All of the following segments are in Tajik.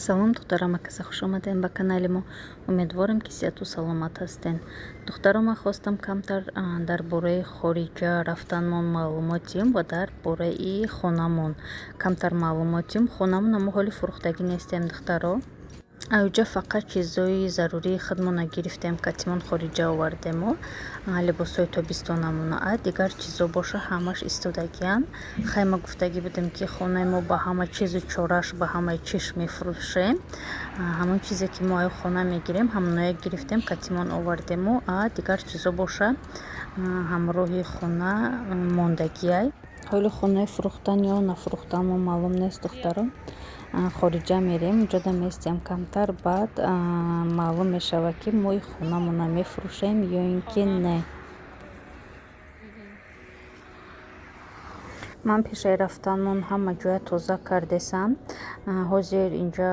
Салом, духтарам, акаса, хуш омадем ба канали мо. Умедворем, ки сиҳату саломат ҳастен. Духтаро, ман хостам камтар дар бораи хориҷа рафтанмон маълумот диҳам ва дар бораи хонамон камтар маълумот диҳам. Хонамона мо ҳоли фурӯхтагӣ нестем, духтаро. Аёҷа фақат чизои зарурии худмона гирифтем, катимон хориҷа овардему либосҳои тобистонамона. А дигар чизо боша, ҳамаш истодагиянд. Хай, ма гуфтагӣ будем, ки хонаи мо ба ҳама чизу чораш, ба ҳамаи чиш мефурӯшем. Ҳамон чизе, ки мо аю хона мегирем, ҳамоное гирифтем, катимон овардему, а дигар чизо боша, ҳамроҳи хона мондагиай. Ҳоли хонаи фурӯхтан ё нафурӯхтан мо маълум нест, духтаро. Хориҷа мерем, уҷода местиям камтар, баъд маълум мешавад, ки мо хонамона мефурӯшем ё ин ки не. Ман пешаи рафтанмон ҳама ҷоя тоза кардесам. Ҳозир инҷа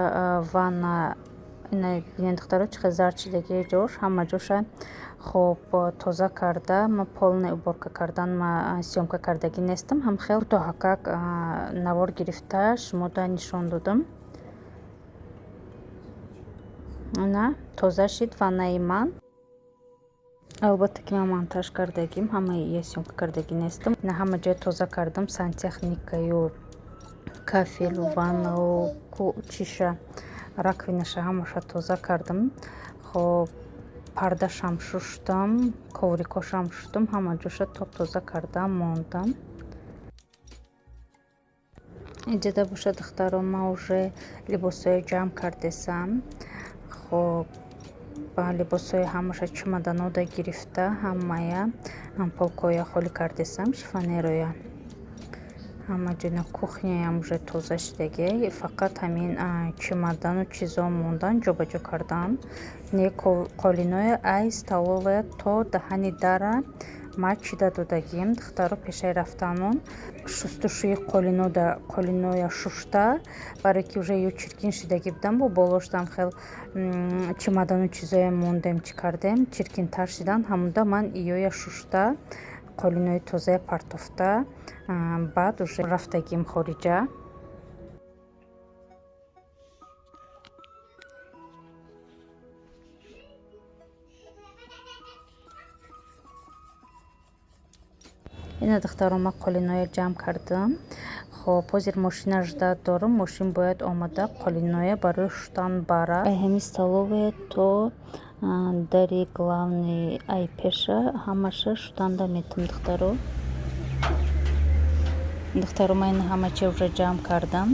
ванна, бинед, духтаро, чӣ хел зард шидагии ҷош. Ҳама ҷоша хоб тоза карда, ма полная уборка кардан ма съёмка кардагӣ нестам, ҳам хел кӯтоҳакак навор гирифта шумода нишон додам. На тоза шид ваннаи ман. Албатта, ки ман монтаж кардагим, ҳамаи ия съёмка кардагӣ нестам. На ҳама ҷоя тоза кардам: сантехникаю, кафелу, ваннау, чиша, раковинаша, ҳамаша тоза кардам. Хоб, пардашам шуштам, коврикошам шуштам, ҳама ҷоша топ тоза кардам, мондам. Иҷода боша, духтаро, ман уже либосҳои ҷамъ кардесам. Хоб, ба либосҳои ҳамаша чемоданода гирифта, ҳамая полкоя холӣ кардесам, шифоньероя, ҳама ҷона. Кухняям уже тоза шидагиай, фақат ҳамин чемодану чизо мондан ҷобаҷо кардан. Не, қолиноя ай столовая то даҳани дара ма чида додагием, духтаро. Пешаи рафтанмон шустушӯи қолинода қолиноя шушта, барое ки уже ё чиркин шидагӣ будам, бо болоштам хел чемодану чизое мондем, чӣ кардем, чиркинтар шидан. Ҳамуда ман иёя шушта, қолинои тозая партофта, баъд уже рафтагим хориҷа. Ина, духтаро, ма қолиноя ҷамъ кардам. Хоб, ҳозир мошина ждать дорам, мошин бояд омада қолиноя барои шуштан бара. Ай ҳами столовая то дари главный, ай пеша, ҳамаша шуштанда метам, духтаро. Духтаро, ман ина ҳама чи уже ҷамъ кардам,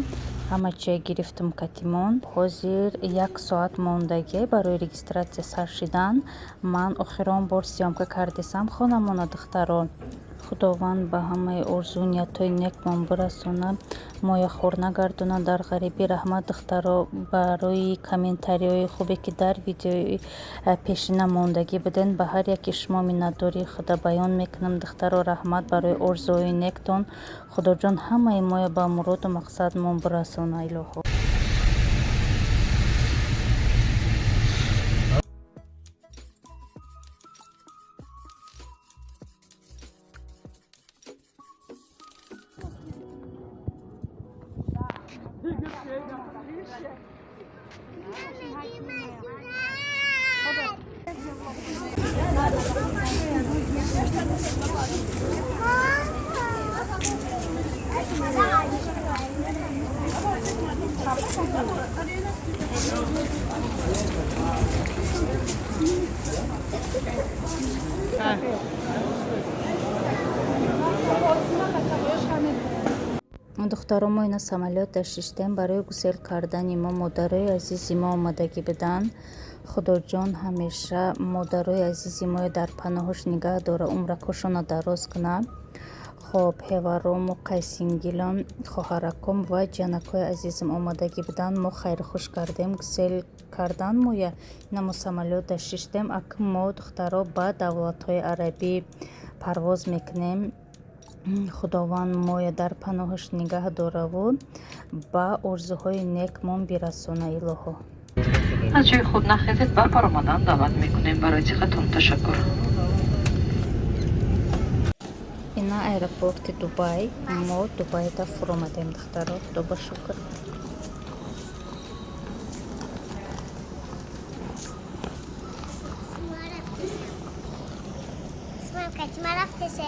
ҳама чия гирифтам катимон. Ҳозир як соат мондагӣ барои регистрация сар шидан. Ман охирон бор съёмка кардесам хонамона, духтаро. Худованд ба ҳамаи орзуу ниятҳои некмон бирасонад, моя хор нагардонад дар ғарибӣ. Раҳмат, духтаро, барои комментариҳои хубе, ки дар видеои пешина мондагӣ буден. Ба ҳар яки шумо миннатдории худа баён мекунам, духтаро. Раҳмат барои орзуҳои нектон. Худоҷон ҳамаи моя ба муроду мақсадмон бирасона, илоҳо. Духтаро, мо ина самолёт шиштем. Барои гусел кардани мо модарои азизи мо омадагӣ буданд. Худоҷон ҳамеша модарои азизи моро дар паноҳаш нигаҳ дора, умракҳошонро дароз кунад. Хоб, ҳеварому, қайсингилом, хоҳараком ва ҷанакҳои азизам омадагӣ буданд. Мо хайрхуш кардем, гусел кардан моя. Ина мо самолёт шиштем. Акн мо, духтаро, ба давлатҳои арабӣ парвоз мекунем. Худованд моя дар паноҳаш нигаҳ дораву ба орзуҳои некмон бирасона, илоҳо. Аз ҷои худ нахезед, ба баромадан даъват мекунем. Барои диққатон ташаккур. Ина аэропорти Дубай. Мо Дубайда фуромадем, духтаро, худо ба шукр. Фатима рафтесе.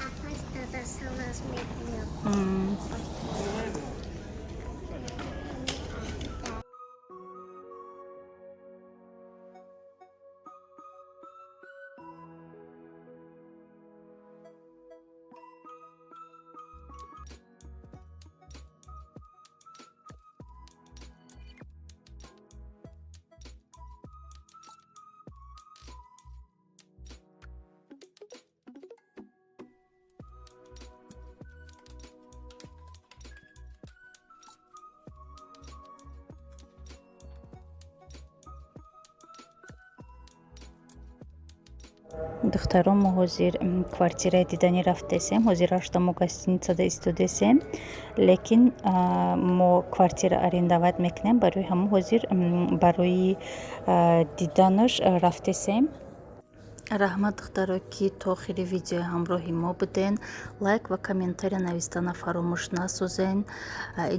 Апас дадасалаз мебинам. Духтаро, мо ҳозир квартираи диданӣ рафтесем. Ҳозир ҳашта мо гостиницада истодесем, лекин мо квартира арендовать мекунем. Барои ҳамон ҳозир барои диданаш рафтесем. Раҳмат, духтаро, ки то охири видеои ҳамроҳи мо буден. Лайк ва комментария навистана фаромӯш насозен.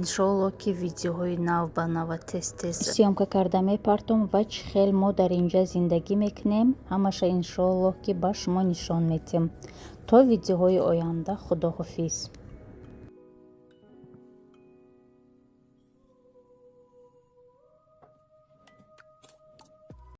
Иншоалло, ки видеоҳои нав ба нава тез тез съёмка карда мепартом ва чӣ хел мо дар инҷа зиндагӣ мекунем, ҳамаша иншоалло, ки ба шумо нишон медиҳем. То видеоҳои оянда, худоҳофиз.